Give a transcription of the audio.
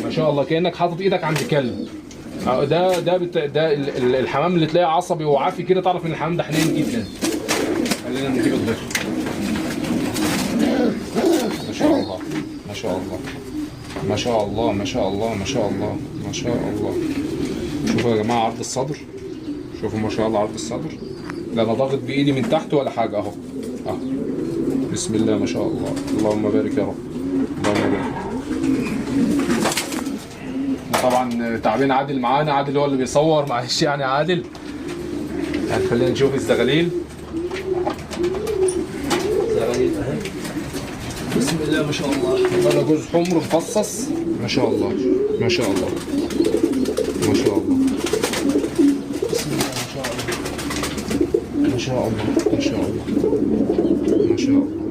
ما شاء الله كانك حاطط ايدك عند كلب. ده ده بت... ده الحمام اللي تلاقيه عصبي وعافي كده، تعرف ان الحمام ده حنين جدا. خلينا نجيب الضيف. ما شاء الله ما شاء الله ما شاء الله ما شاء الله ما شاء الله ما شاء الله. شوفوا يا جماعة عرض الصدر، شوفوا ما شاء الله عرض الصدر. لا انا ضاغط بايدي من تحت ولا حاجة، اهو اهو. بسم الله ما شاء الله، اللهم بارك يا رب، اللهم بارك. طبعا تعبين عادل معانا، عادل هو اللي بيصور، معلش يعني عادل. يعني خلينا نشوف الزغاليل. زغاليل اهي، بسم الله ما شاء الله. هذا جوز حمر مفصص، ما شاء الله ما شاء الله ما شاء الله. بسم الله ما شاء الله. ما شاء الله ما شاء الله ما شاء الله.